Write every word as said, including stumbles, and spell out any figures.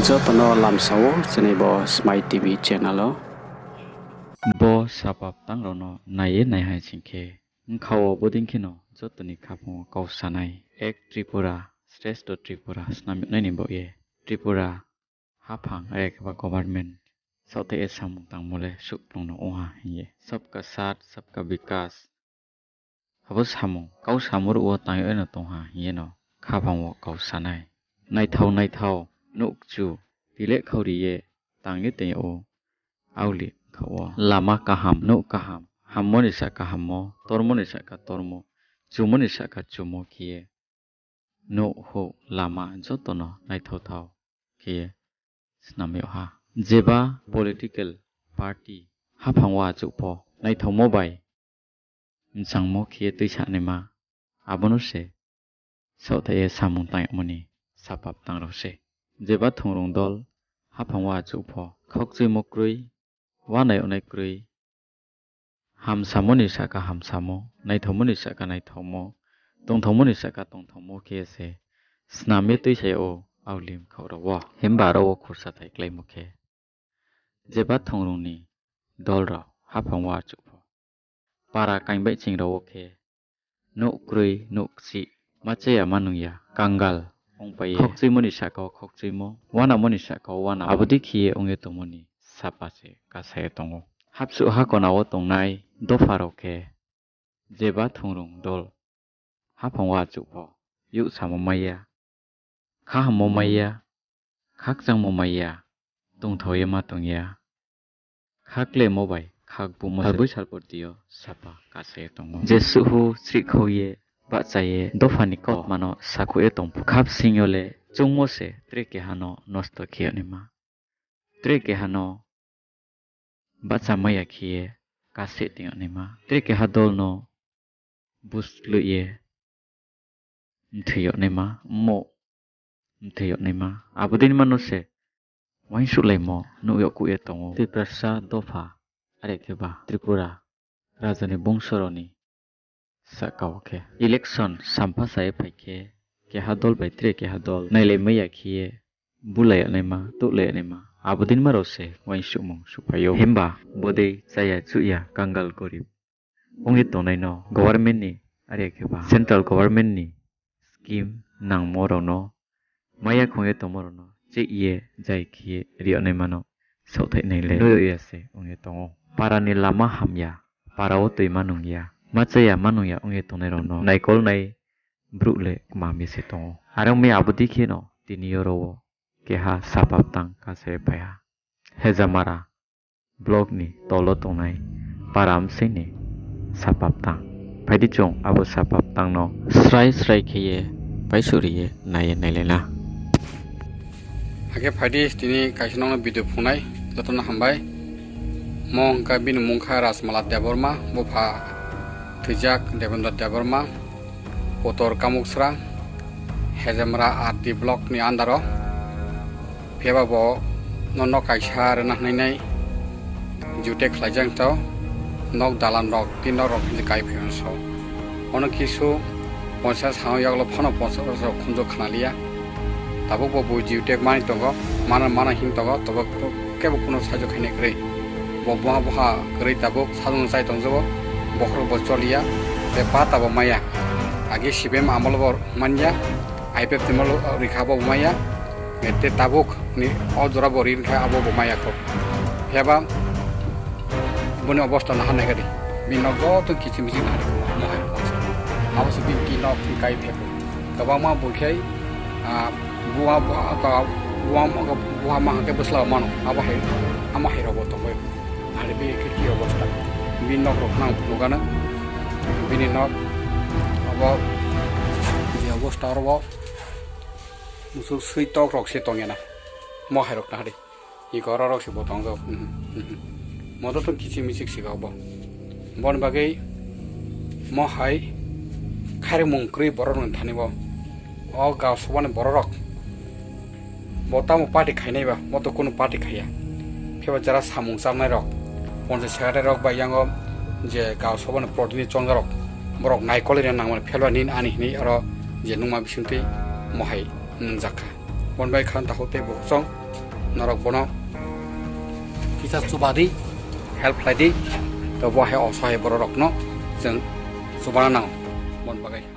Joto no lamsa ou chini bo Smai T V channel o. Bo sapa btang rao no nai ye nai hai sing khe, bkha wo bodei kheno joto ni khaphang wo kau sanai, Ek Tripura, Shrestho Tripura snam yag nai ni baoh ye Tripura haphang are khe ba government saohthaih ye samung tangmo le suhkplung no ong ha hing ye, Sabka Saath, Sabka Vikas, abo samung kau samo ruh wo tang yag no tong ha hing ye no khaphang wo kau sanai. Naithao naithao nouh kchu, tileh khauri ye tang ye tong yag ou. Aoli kha wo lama kaham, nouh kaham, hammo ni sahka hammo, tormo ni sahka tormo, chumo ni sahka chumo khe ye nouh houh lama joto no naithao thao khe ye snam yag ha. Jeba political party haphang wo achouh pho naithaomo bai mchangmo khe ye tuisa naima, abo no se saohthaih ye samung tang yagmo ni sapa btang rao se. Jeba thungrung dol haphang wo achouh pho khaukchuimo kroi, uanai ongnai kroi, hamsamo ni sahka hamsamo, naithaomo ni sahka naithaomo, tongthaomo ni sahka tongthaomo khe ye se snam ye tuisa yag ou aoli bkha rao wo. Himba aro wo khorsa thai kláimo khe, jeba thungrung ni dol rao haphang wo achouh pho para kaingbaihching rao wo khe nouh kroi, nouh kchih, ma chaya ma nung ya, kangal ongpai ye, khaukchuimo ni sahka wo khaukchuimo, uanamo ni sahka wo uanamo, abo dei khe ye ong ye tongmo ni sapa se kasa ye tong ou. Hapsuh hakona wo tongnai dopha rao khe jeba thungrung dol haphang wo achouh pho youhsamo mai ya, khahammo mai ya, khakchangmo mai ya, tongthao ye ma tong ya, khaklemo bai khakbumo salboi salporti yo sapa kasa ye tong ou. Jesuh hu srihkhau ye, bahcha ye, dopha ni kautma no sakhouh ye tong pho, khabsing yo le choungmo se tre keha no nosto khe yag naima, tre keha no bahcha mai ya khe ye kaseh tong yag naima, tre keha dol no busloih ye mthoi yag naima, mmo mthoi yag naima, abo dei ma no se uaingsouhlaimo nuh yag kuh ye tong ou. Tiprasa dopha, are khe ba Tripura raja ni bungso rao ni sahka wo khe election sampha sa ye phai khe, keha dol bai tre keha dol nailai mai ya khe ye bulai yag naima, touhlai yag naima, abo dei ma rao se uaingsouhmung souhphai ou. Himba bodei chaya chuh ya kangal gorib ong ye tongnai no government ni, are khe ba central government ni scheme nangmo rao no, mai ya khong ye tongmo rao no cheih ye zai khe ye ri yag naima no saohthaih nai le nuh yag ya se ong ye tong ou. Para ni lama hamya, para wo toi ma nung ya, ma chaya ma nung ya ong ye tongnai rao no naikol nai brouh le kma mi se tong ou. Are ong mi abo dei kheno tini yo ro wo keha sapa btang kasa ye phai ha. Hejamara block ni tol wo tongnai para bsing ni sapa btang. Phai di chung abo sapa btang no srai srai khe ye paisuh ri ye nai ye nailai na. Akhe phai di tini kaisa nang no video phungnai, joto no hambai. Mo hing kha bini mung kha Rajmala Debbarma, bupha thoijak Debendra Debbarma, putor Kamuksra, Hejamra R D block ni under o. Phiya ba bo no nok kaisa rwna hwnwi nai jutek khlaijak tong, nok dalan rok, tin nok rok hinwi kai phai mano. Ono kisu ponchas ha yaklo phano ponchas rok khunju khna liya. Tabuk bo bui jutek mani tongo, mana mana him tongo, tobo kebo kuno sajo khainai kwrwi. Bo buha buha kwrwi tabuk sajung chai tongjago, bokhorok bo choliya, tei pata bo maya. Age C P M amolo bo manya, I P F T amolo rikha bo maya. Tei tabuk ni o jora bo ri kha abo bo maya kho. Phiya ba boni obosta naha nai kha di. Bini nok joto kiching miching naha di kho, mo hai kho. Abo se bini tin nok kai phe kho. Kwbangma bo khe, ah, buha, buha, buha, buha ma hwnkhe bwsla mano. Abo hai, amo hai rok bo tongwi. Ari bini khe ki obosta. Bini nok rok nang phunukgana. Bini nok abo je obosta oro bo. Musuk sui tok rok se tongya na. Mo hai rok na hari. Iko oro rok se bo tong jao. Mo to tong kiching miching se bo. Bon bagwi mo hai khairmung kwrwi borok rok thani bo. O gao sobani borok rok. Bo tamo party khainai ba, bo to kunu party khaiya. Phiya ba jara samung chamnai rok, ponchai secretary rok bai yango je gao sobani protinidhi chongjak rok, borok naikolwi rw nangmani phiya ba nini ani hinwi oro je nungma bisingtwi mohai nungjak kha. Bon bai khan takhou tei bo chong, norok bono kisa chuba di, help khlai di, to bo hai osohai borok rokno chwng chubana nang, bon bagwi.